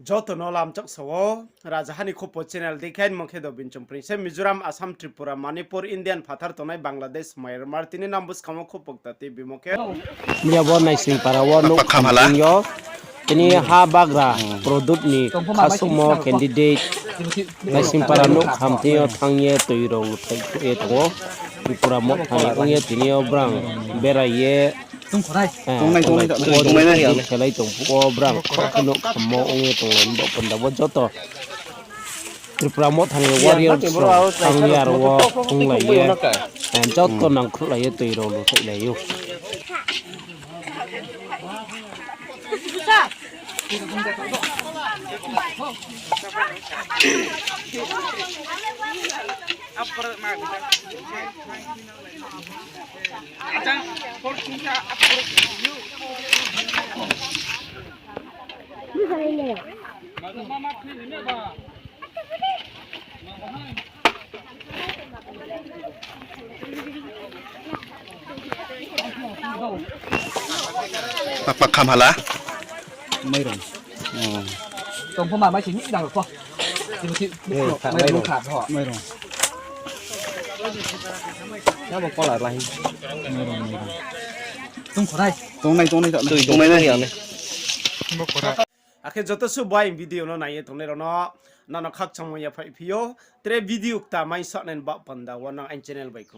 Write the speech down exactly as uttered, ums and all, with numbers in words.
Joto no lamchak sa ou, Rajaha ni Khupo channel dei khe, mung khe Dobin Chongpring se. Mizoram, Assam, Tripura, Manipur, Indian phathar tongnai Bangladesh, Myanmar, tini nang buskang wo khupo kta tei bimo khe. Miya bo Naisingpara wo nouh kham thing yo. Tini ha bagra product ni khasuhmo candidate Naisingpara nouh kham thing yo thanng ye toi rao luthai ye tong ou. Tripura Motha ni ong ye tini yo brang berai ye, tongkhonai, tongkhonai, khelai tong phuh wo brang khorokhe nouh khammo ong ye tonglai bo panda wo joto Tripura Motha ni warriors rao thanng ye aro wo onglai ye, joto nangkhruhlai ye toi rao luthai lai ou. Pakpak kham hala. Mairung. Tongphoma mai sini dang ko. Mairung kha ho. Mairung. Ya bo kola lahi. Mairung, mairung. Tongkhonai. Tongnai, tongnai, tongnai. Tui tongnai na ya ne. Akhe joto suh bo aini video no nai ye tongnai rao no, nono khakchangmo yaphaih phi ou. Tre video kta mai sahnai ni bah panda wo nang aini channel bai khong.